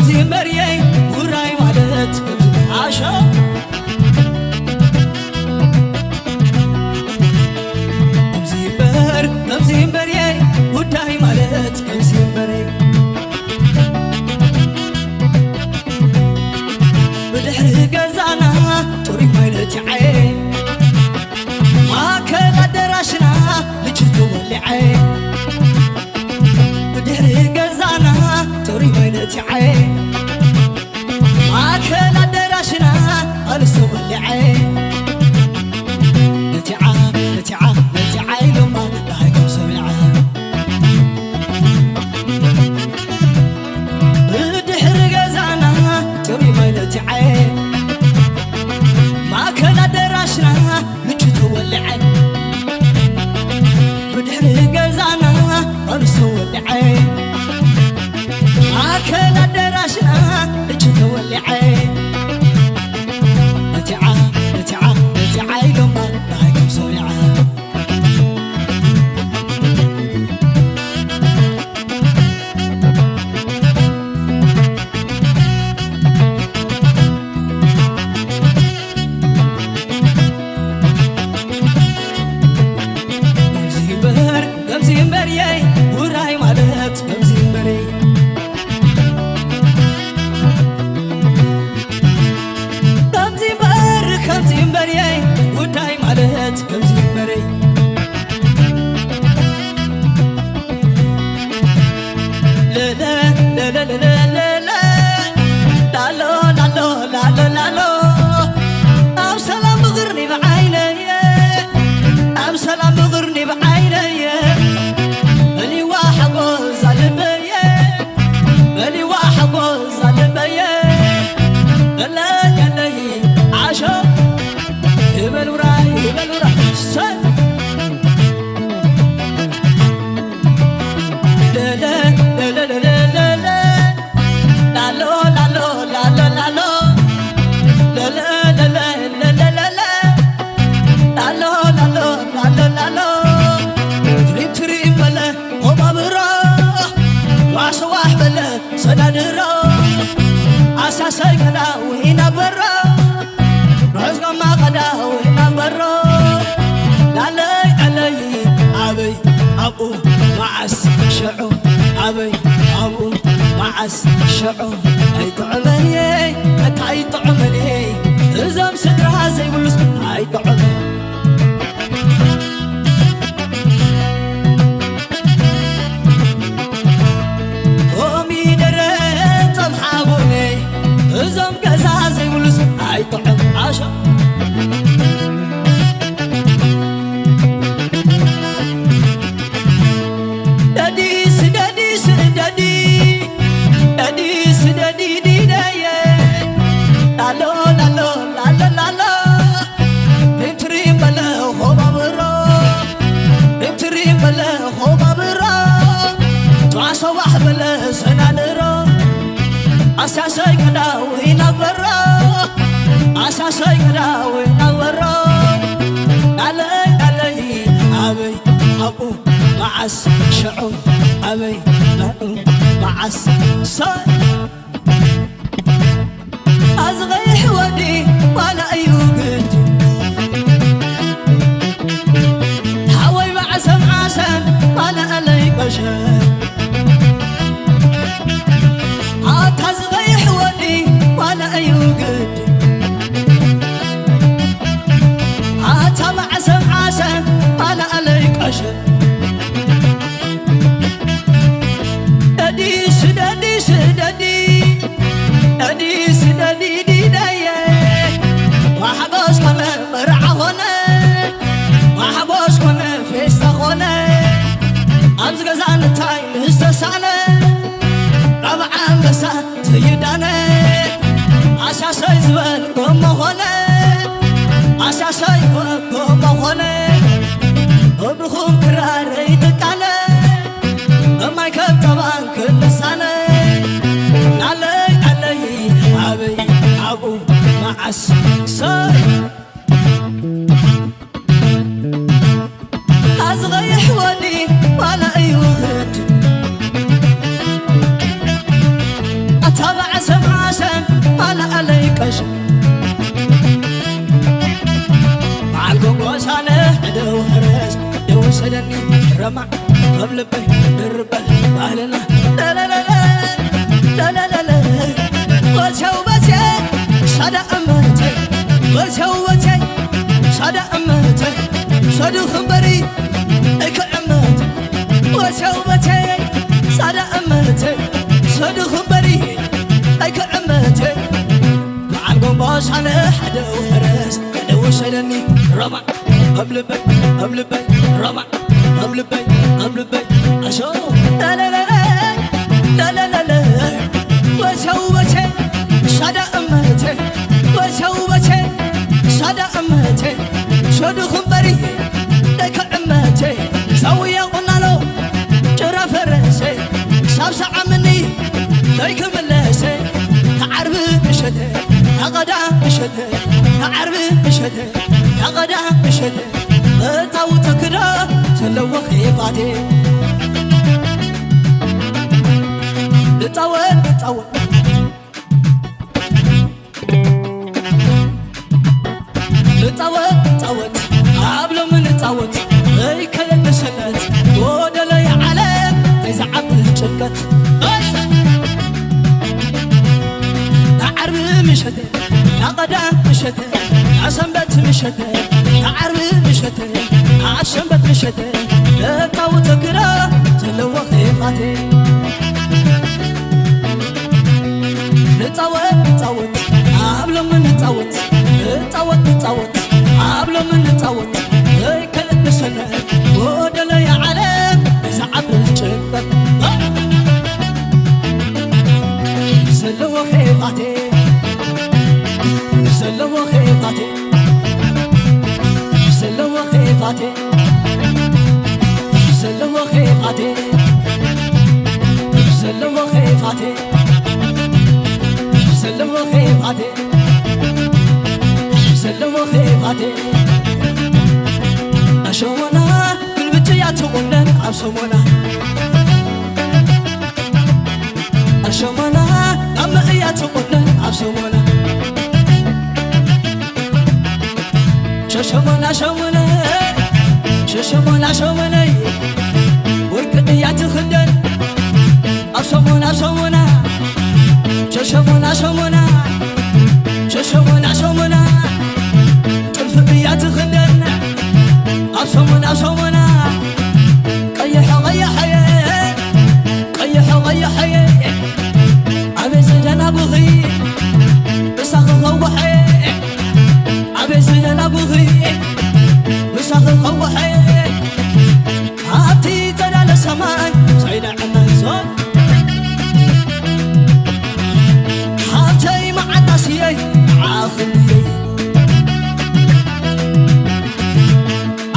ከምዚ እምበርየይ ውራይ ማለት ከምዚ ዓሾ። ከምዚ እምበር፣ ከምዚ እምበርየይ ጉዳይ ማለት ከምዚ እምበርየይ። ብድሕሪ ገዛና ጥሩይ ማይ ነቲዐ፣ ማእከል ኣደራሽና ልጅ ተወሊዐ። ብድሕሪ ገዛና ጥሩይ ማይ ነቲዐ፣ ማእከል ኣደራሽና ኣንስቶ ወሊዐ። ነቲዓ፣ ነቲዓ፣ ነቲዓ ኢሎማ ደሃይኩም ሰሚዐ። ብድሕሪ ገዛና ጽሩይ ማይ ነቲዐ፣ ማእከል ኣደራሽና ምቹ ተወልዐ። ብድሕሪ ገዛና ኣንስቶ ወልዐ፣ ማእከል ኣደራሽና ምቹ ተወልዐ። ነቲዓ፣ ነቲዓ፣ ነቲዓ ኢሎማ ደሃይኩም ሰሚዐ። ከምዚ እምበር፣ ከምዚ እምበርየይ፣ ውራይ ማለት ከምዚ እምበረይ። ከምዚ እምበር፣ ከምዚ እምበርየይ፣ ጉዳይ ማለት ከምዚ እምበረይ። ለለ፣ ለለ፣ ለለ፣ ለለ፣ ላሎ፣ ላሎ፣ ላሎ፣ ላሎ። ኣብ ሰላም ብቕርኒ ብዓይነየ፣ ኣብ ሰላም ብቕርኒ ብዓይነየ። በሊዋ ሓጎዛ ልበየ፣ በሊዋ ሓጎዛ ልበየ። ለለ፣ ለለይ፣ ዓሾ፣ ይበል ውራይ፣ ይበል ውራይ። ሰይ! ለለ፣ ለለ፣ ለለ፣ ለለ። ላሎ፣ ላሎ፣ ላሎ፣ ላሎ። ለለ፣ ለለ፣ ለለ፣ ለለ። ላሎ፣ ላሎ፣ ላሎ፣ ላሎ። ትሪም፣ ትሪም በለ፣ ኦባብሮ። ዋሕሰዋሕ በለ፣ ሰዳድሮ። ኣሳሰይ ከዳዊ ናበሮ። ርሑስ ጋማ ቀዳዊ ናበሮ። ላለይ ኣለይ ኣበይ ኣብኡ መዓስ ሽዑ ኣበይ ኣብኡ መዓስ ሽዑ ኣይጥዕመን እየ ኣታ ኣይጥዕመን እየ እዞም ስድራ ዘይብሉስ ኣይጥዕመን ኮሚደረ ጸብሓ ቡነይ እዞም ገዛ ዘይብሉስ ኣይጥዕም ዓሻ ደዲስ ደዲስ ደዲ ደዲስ ደዲ ዲደየ ላሎ ላሎ ላሎ ላሎ ትሪም በለ ኾባብሮ ትሪም በለ ኾባብሮ ቷሰዋሕ በለ ሰናድሮ ኣሳሰይ ቀዳዊ ናበሮ ኣሳሰይ ቀዳዊ ናበሮ ዳለይ ዳለይ ኣበይ ኣብኡ መዓስ ሽዑ ኣበይ ኣብኡ መዓስ ሰ ኣዝቐይሕ ወዲ ዋላ እዩ ግድ ሓወይ ባዕሰም ዓሰም ዋላ ኣለይ ቀሸ ኣታ ዝቐይሕ ወዲ ዋላ እዩ ግድ ኣታ ባዕሰም ዓሰም ዋላ ኣለይ ቀሸ ደዲስ ደዲስ ደዲ ደዲስ ደዲ ዲደየ ማሕጎስ ኮነ መርዓ ኾነ ማሕጎስ ኮነ ፌስታ ኾነ ኣብዚ ገዛ እንታይ ምስተሳነ ራብዓ ኣንበሳ ዘይዳነ ኣሳሰይ ዝበል ጎሞ ኾነ ኣሳሰይ ጎሞ ኾነ እብኹም ክራረይ ትቃለ እማይ ከጠባን ክልሳነ ናለይ ኣለይ ኣበይ ኣብኡ መዓስ ሰይ ኣዝቐይሕ ወዲ ዋላ እዩ ግድ ኣታ በዓል ኣብ ልበይ ድርበ ባህልና ላላላላ ላላላላ ወቸው በቴ ሳዳ እመቴ ወቸው በቴ ሳዳ እመቴ ሰዱ ክንበሪ እክዕመት ወቸው በቴ ሳዳ እመቴ ሰዱ ክንበሪ ኣይክዕመቴ በዓል ጎንቦ ሳነ ሓደ ውሕረስ ሓደ ውሰደኒ ረባ ኣብ ልበይ ኣብ ልበይ ረባ ኣብ ልበይ ኣብ ልበይ ኣሾ ላላላላ ላላላላ ወቸው በቴ ሳዳ እመቴ ወቸው በቴ ሳዳ እመቴ ሰዱ ክንበሪ ደከ እመቴ ሰውየ ቁናሎ ጭራ ፈረሰ ሳብ ሰዓምኒ ደይክምለሰ ተዓርቢ ምሸተ ተቐዳ ምሸተ ተዓርቢ ምሸተ ተቐዳ ምሸተ እታውትክዳ ዘለዎ ኼፋቴ ንጣወት ንጣወት ንጣወት ንጣወት ኣብ ሎሚ ንጣወት ዘይከለኒ ሰነት ጎደለይ ዓለም ዘይዝዓቢ ጭንቀት ንዓርቢ ምሸተ ናቐዳ ምሸተ ኣሰንበት ምሸተ ንዓርቢ ምሸተ ኣሰንበት ምሸተ ለታውተ ግዳ ዘለዎ ኼፋቴ ንጻወት ንጻወት ኣብ ሎሚ ንጻወት ንጻወት ንጻወት ኣብ ሎሚ ንጻወት ዘይከለኒ ሰነ ጎደለይ ዓለም ብዛዕብል ጭንቀት ዘለዎ ኼፋቴ ዘለዎ ኼፋቴ ዘለዎ ኼፋቴ ዘለዎ ኼፋቴ ዘለዎ ኼፋቴ ዘለዎ ኼፋቴ ዘለዎ ኼፋቴ ኣሸወና ግልብጭ እያ ትቑነን ኣብ ሰሞና ኣሸወና ጋመ እያ ትቑነን ኣብ ሰሞና ሸሸሞና ሸሞነ ሸሸሞና ሸሞነ ወርቂ እያ ትኽደን ኣብ ሰሞና ሰሞና ሸሸሞና ሸሞና ሸሸሞና ሸሞና ጥልፊ እያ ትኽደን ኣብ ሰሞና ሰሞና ቀይሖ ቀይሖየ ቀይሖ ቀይሖየ ኣቤት ዝደናጉኺ ምሳኺ ከውሐየ ኣቤት ዝደናጉኺ ምሳኺ ከውሐየ ኣብቲ ጸዳለ ሰማይ ሳይነ ዕመሶ ሓብተይ መዓንጣስየይ ዓኽልየይ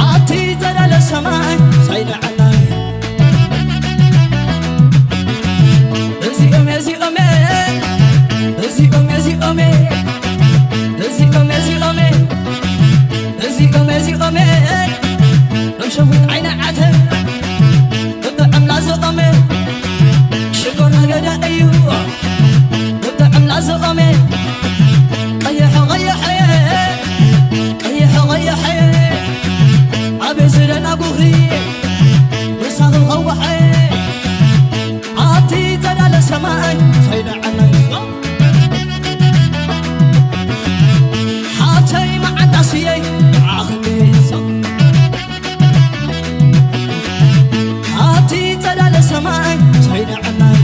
ኣብቲ ጸዳለ ሰማይ ሳይነ ዕመይ እዚኦም እዚኦም እዚኦም እዚኦም እዚኦም እዚኦም እዚኦም እዚኦም እዚኦም ሸዊት ዓይነ ዓተር ብጥዕም ላዘቐመ ሽኮር ኣገዳ እዩ ብጥዕም ላዘቐመ ቀይሖ ቀይሖየ ቀይሖ ቀይሖየ ኣቤት ዝደናጉኺ ንሳኺ ከውሐየ ኣብቲ ተዳለ ሰማይ ሰይነዐናይ ሓብተይ መዓንጣስየይ ዓኽኒ ኣብቲ ጸዳለ ሰማይ ሰይነዐናይ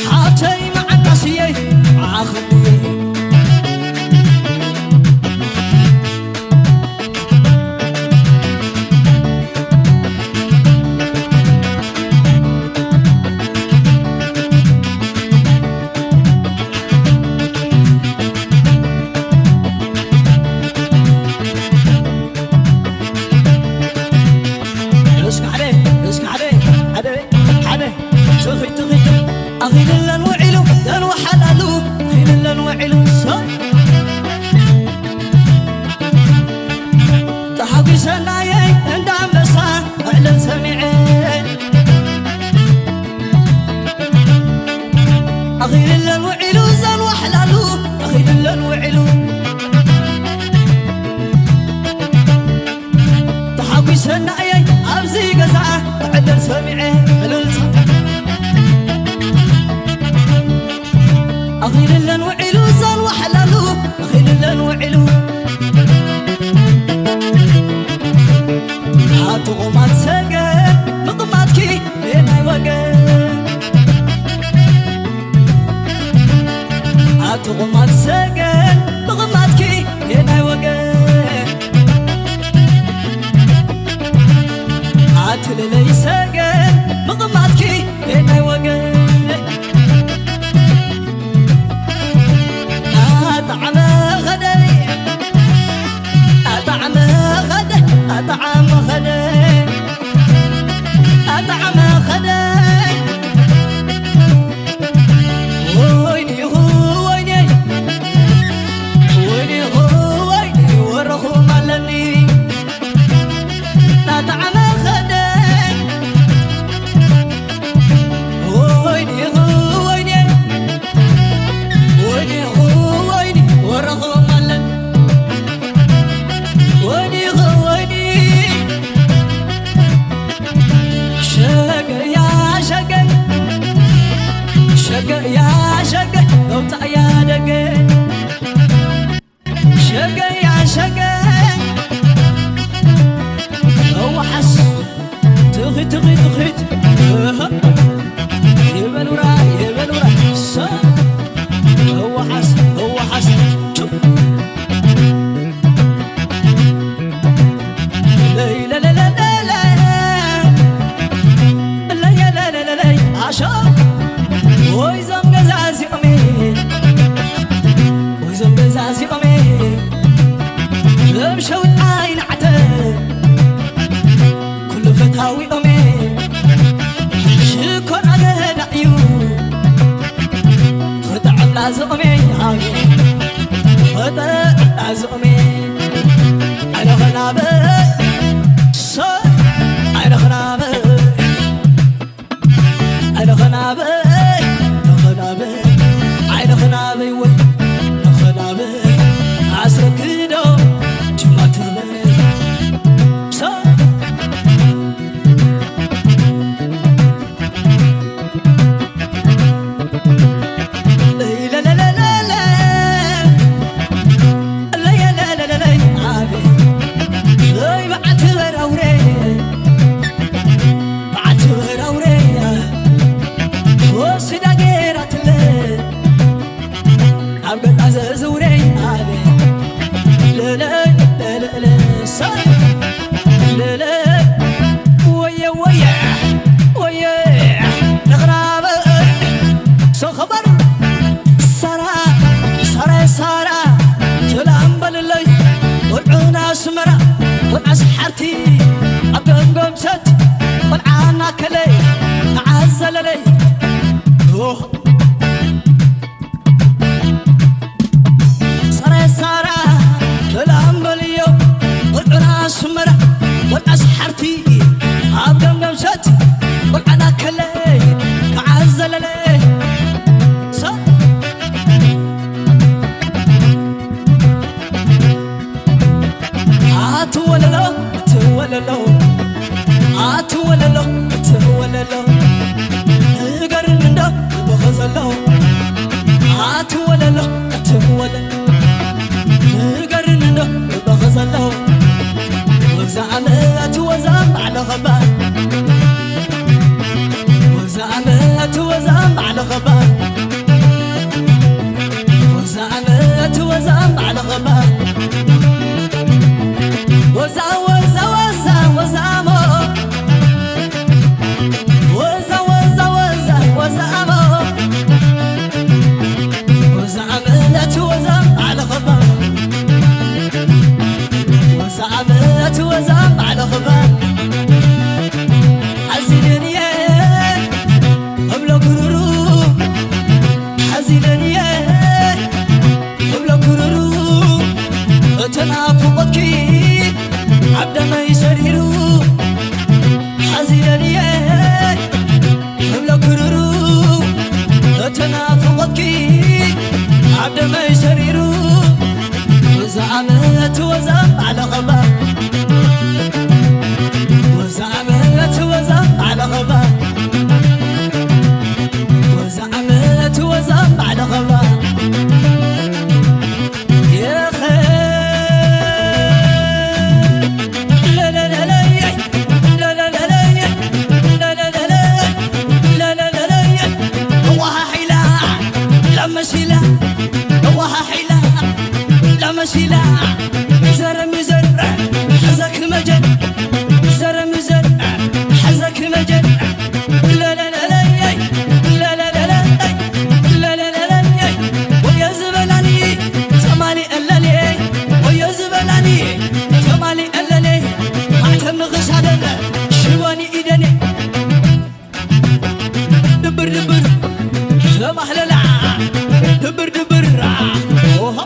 ሓብተይ መዓንጣስየይ ዓኽኒ ሰናየይ ኣብዚ ገዛ ክዕለል ሰሚዐ እልልታ። ኣኺሉለን ውዒሉ እዛን ዋሕላሉ፣ ኣኺሉለን ውዒሉ። ኣቲ ቑማት ሰገን ምቕማትኪ ናይ ወገን። ኣቲ ቑማት ሰገን ምቕማትኪ ናይ ወገን። ኣቲ ልለይ ሰገን ምቕማትኪ ናይ ወገን። ኣጣዕመ ኸደይ፣ ኣጣዕመ ኸደ፣ ኣጣዕመ ኸደ፣ ኣጣዕመ ኸደ። ወይኒ ይኹ ወይኒ፣ ወይኒ ይኹ ወይኒ፣ ወረኹም ኣለኒ። ኣጣዕመ ኸደ። ወይኒ ይኹ ወይኒ፣ ወይኒ ይኹ ወይኒ፣ ወረኹም ኣለኒ። ወይኒ ይኹ ወይኒ። ሸገያ ሸገ፣ ሸገያ ሸገ፣ መውፃእያ ደገ። ሸገያ ሸገ፣ እዋሓስ፣ ትኺት ትኺት ትኺት። እህ። ይበሉራ፣ ይበሉራ። ሰ-፣ እዋሓስ፣ እዋሓስ። ቹ። ለይለለለለለ። ለየለለለለይ። ኣሾ። ወይ ዞም ገዛ እዚኦም። ወይ ዞም ገዛ እዚኦም። ሎም ሸዊት ኣይንዓተ። ኩሉ ፈታዊኦም። ሽኮር ኣገዳ እዩ። ክጥዕም ላዝኦሜ፣ ኣሜ፣ ክጥዕም ላዝኦሜ። ኣይነ ኸናበ፣ ሰ-፣ ኣይነ ኸናበ፣ ኣይነ ኸናበ፣ ነኸናበ፣ ኣይነ ኸናበ ወይ፣ ነኸናበ፣ ኣስረክዶ፣ ጅማትርበ፣ ሰ-፣ ኣብ ገዛ ዘዝውረይ ኣቤት ለለ ለለ ለለ ሰ ለለ ወየ ወየ ወየ ነኽራበ ሰኸበር ሳራ ሳራ ሳራ ተላምበልለይ ቆልዑና ኣስመራ ቆልዓ ሰሓርቲ ኣብ ገምገም ሰቲ ቆልዓ እናከለይ ተዓዘለለይ ኦህ። ሰረ ሳራ ተላምበልዮ ቆልዑና ኣስመራ ቆልዓ ሰሓርቲ ኣብ ገምገም ሰቲ ቆልዓና ከለ ከዓ ዘለለ ሰ ኣትወለሎ ኣትወለሎ ኣትወለሎ ኣትወለሎ ንገርን እንዶ ልቦኸ ዘሎ ኣትወለሎ ኣትወለሎ ንገርን እንዶ ልቦኸ ዘሎ ወዛ ዓመት ወዛ ባዕለኸባ ወዛ ዓመት ወዛ ባዕለኸባ ወዛ ዓመት ወዛ ባዕለኸባ ወዛ ወዛ ወዛ ወዛ ሞ ወዛ ወዛ ወዛ ወዛ ሞ ወዛ ዓመት ወዛ ባዕለኸባ ወዛ ዓመት ወዛ ባዕለኸባ ኢላ ዘረ ምዘር ሐዘክ መጀን ዘረ ምዘር ሐዘክ መጀን ለለለለይ ለለለለይ ለለለለይ ወዮ ዝበላኒ ተማሊ ኣለለይ ወዮ ዝበላኒ ተማሊ ኣለለይ ማዕተብ ንኽሳደን ሽቦኒ ኢደኒ ድብር ድብር ተባህለላ ድብር ድብር ኦሆ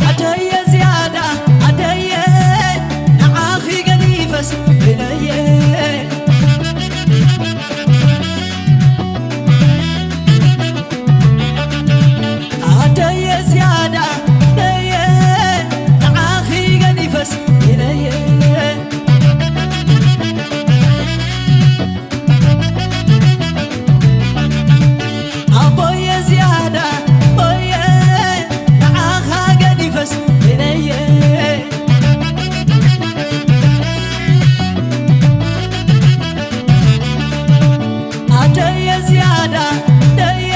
ኣደየ ዝያዳ ኣደየ ንዓኺ ገዲፈስ ኢለየ ኣደየ ዝያዳ ኣደየ ንዓኺ ገዲፈስ ኢለየ ኣቦየ ዝያዳ ኣቦየ ንዓኻ ገዲፈስ ኢለየ ኣደየ ዝያዳ ኣደየ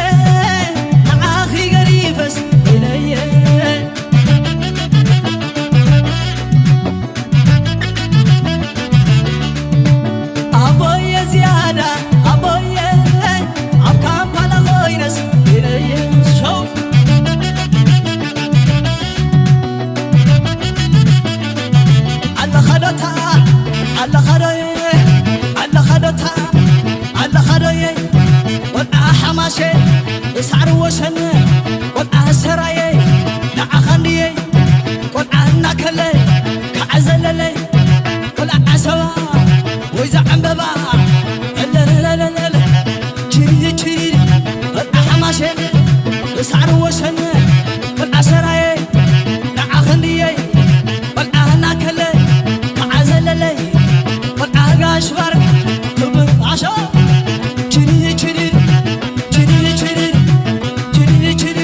ንዓኺ ገዲፈስ ኢለየ ኣቦየ ዝያዳ ኣቦየ ኣብ ካምፓላ ኮይነስ ኢለየ ሸው ኣለኻዶታ ኣለኻዶየ ኣለኻዶታ ኣለኻዶየ ቆልዓ ሓማሸ ሳዕሪ ወሰን ቆልዓ ሰራየ ንዓኻ እንድየ ቆልዓ እናከለ ከዓ ዘለለይ ቆልዓ ዓሰባ ወይ ዘዕምበባ እለለለለለ ችሪ ችሪ ቆልዓ ሓማሸ ሳዕሪ ወሰን ቆልዓ ሰራየ ንዓኻ እንድየ ቆልዓ እናከለ ከዓ ዘለለይ ቆልዓ ጋሽ ባርክ ክብር ዓሶ ችሪ ችሪ ችሪ ችሪ ችሪ ችሪ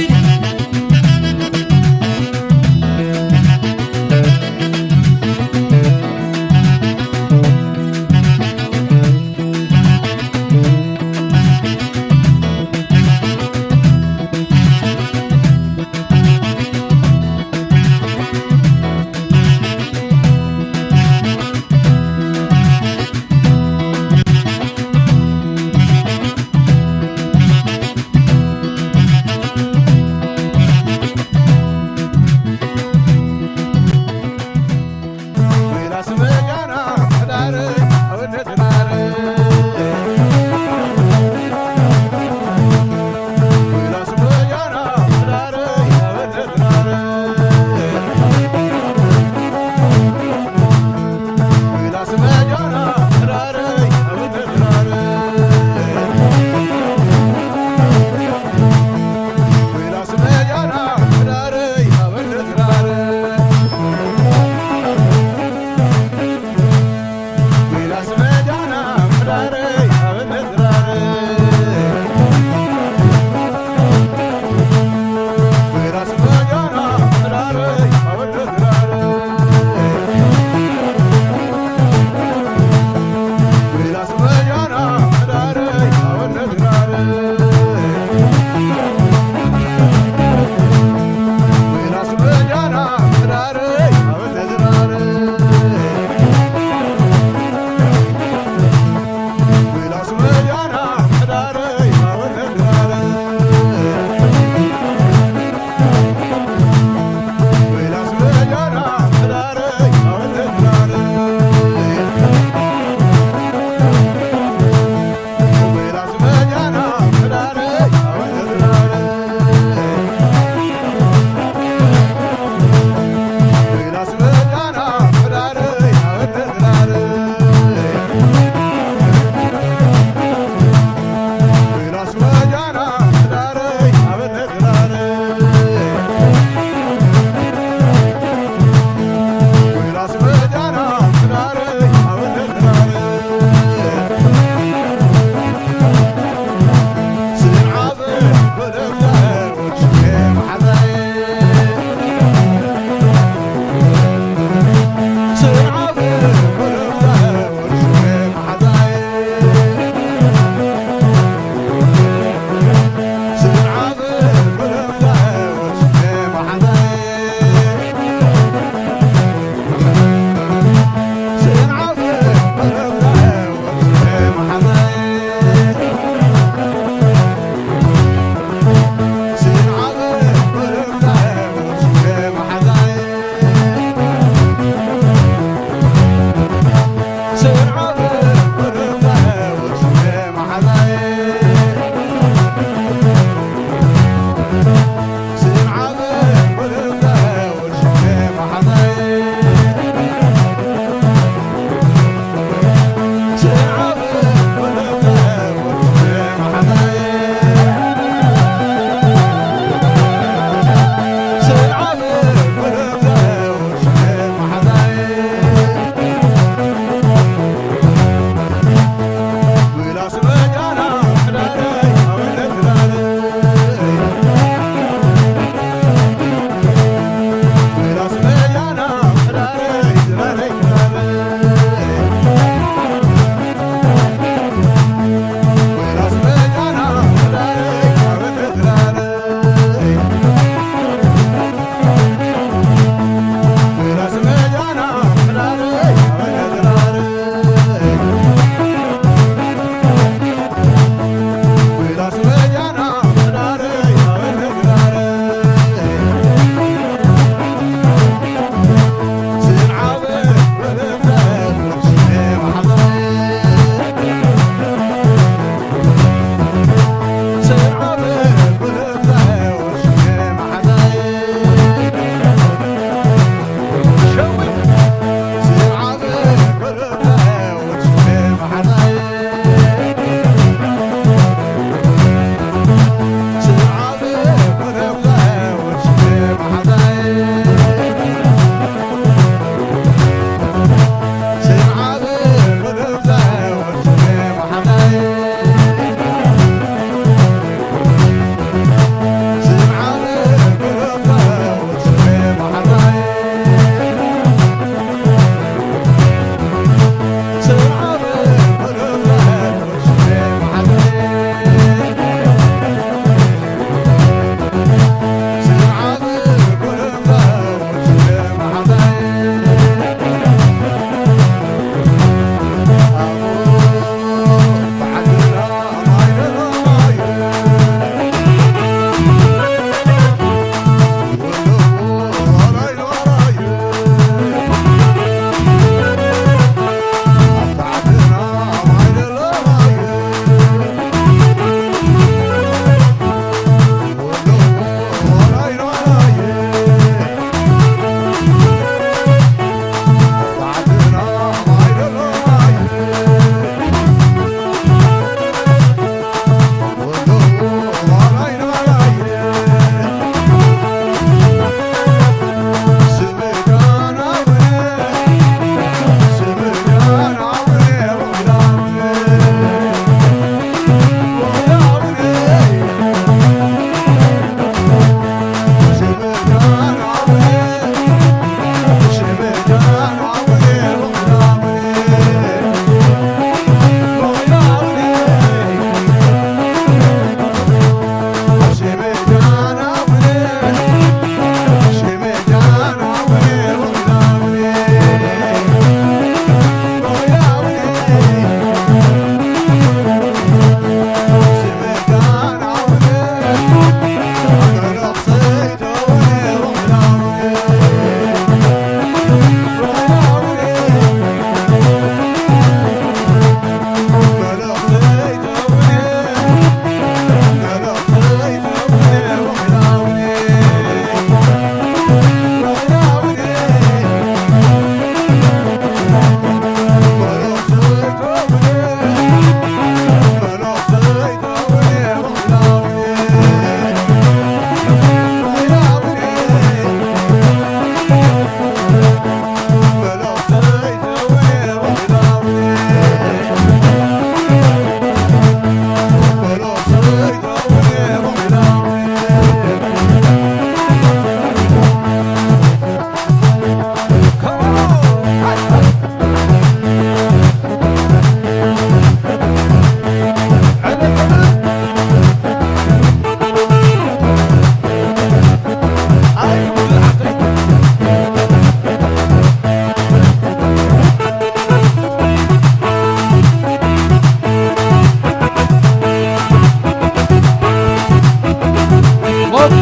ሞቅ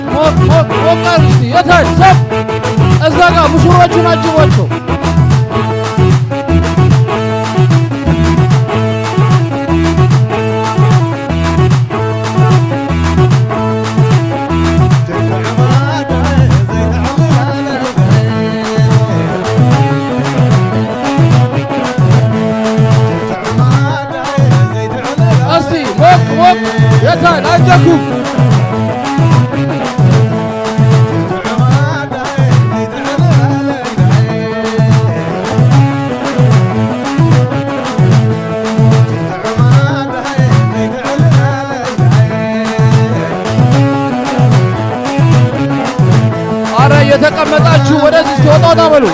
ሞቅ ሞቅ ሞቅ አሉ እስቲ። የታል ሰብ? እዛ ጋር ሙሽሮቹን አጅቧቸው። እስቲ ሞቅ ሞቅ። የታል? አጀኩም። አረ እየተቀመጣችሁ ወደዚህ እስቲ ወጣ ወጣ በሉ።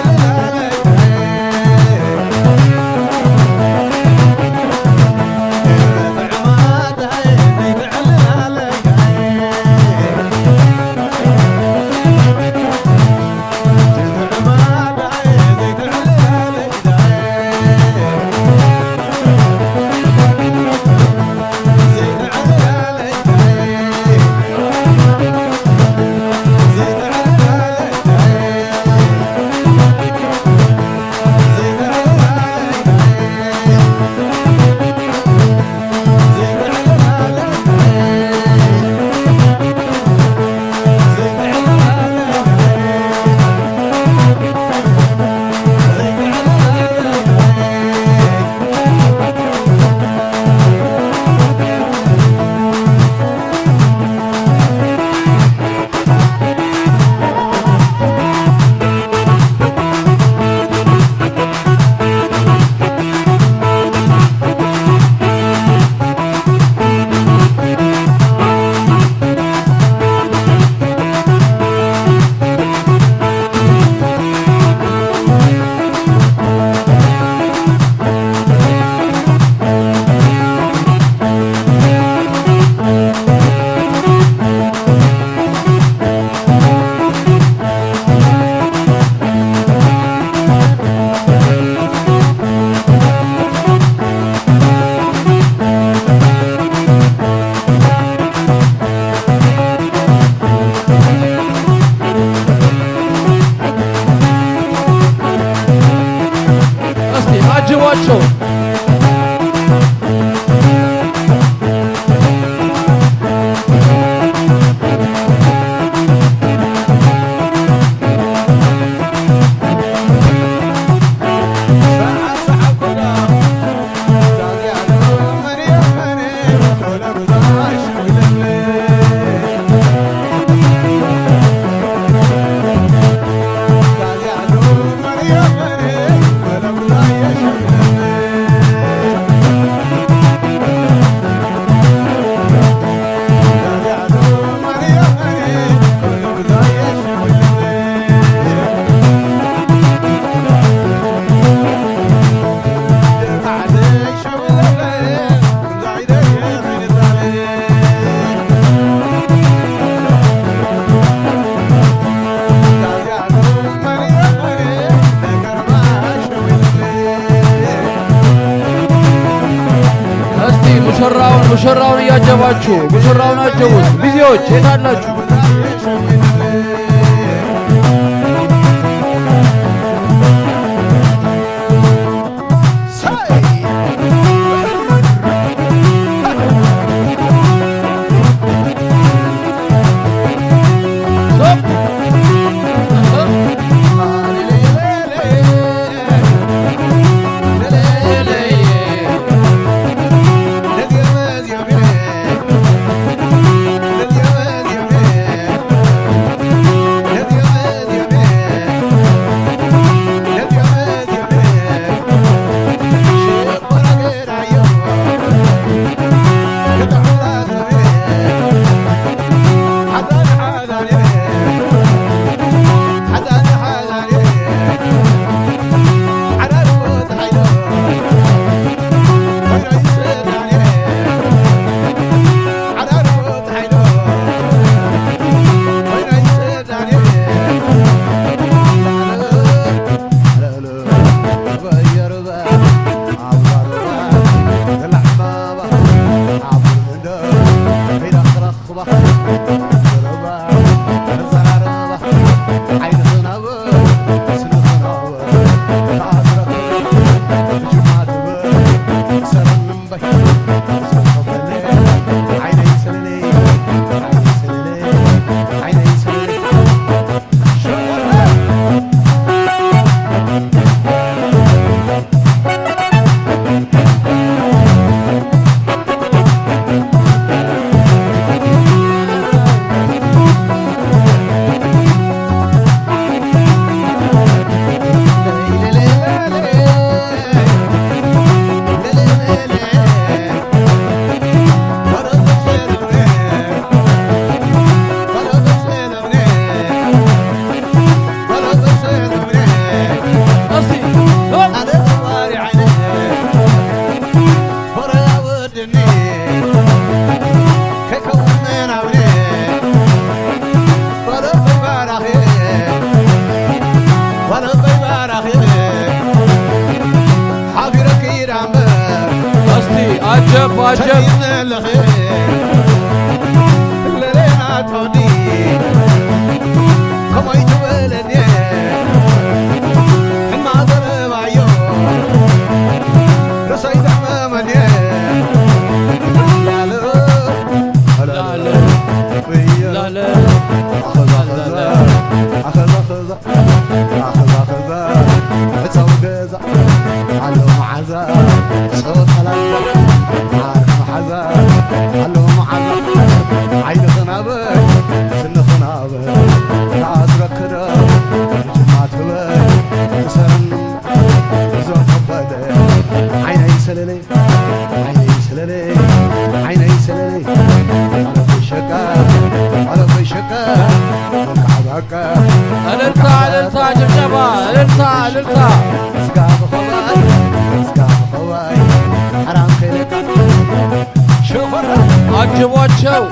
እስቲ አጅቧቸው። እስቲ ሙሽራውን ሙሽራውን እያጀባችሁ ሙሽራውን አጀቡት። ሚዜዎች የት አላችሁ? ጀባ ጀብ ተይመለኸ ለሌና ቶኒ ከመይ ትበለኒ ሕማቕ ዘረባዮ ርእሰይ ዘሕመመኒ ላለ ላለ ላለ ኣኸዛ ኸዛ ኣኸዛ ኸዛ ኣኸዛ ኸዛ ዕፀው ገዛ ኣሎ መዓዛ ጸወት ኣላዛ ዓርክ መሓዛ ኣሎ መዓዛ ዓይንኽን ኣበይ ስንኽን ኣበይ ተኣስረክዶ ንጅማ ትበል ትሰርኒ እዞም ኣባለ ዓይነይ ሰለለይ ዓይነይ ሰለለይ ዓይነይ ሰለለይ ኣለበይ ሸቃ ኣለበይ ሸቃ ወቃ ባቃ እልልታ እልልታ ጭብጨባ እልልታ እልልታ እስጋ ብኸባይ እስጋ ብኸባይ ሓራም ከይለካ ሸኾራ ኣጅቧቸው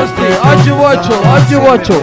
እስቲ ኣጅቧቸው ኣጅቧቸው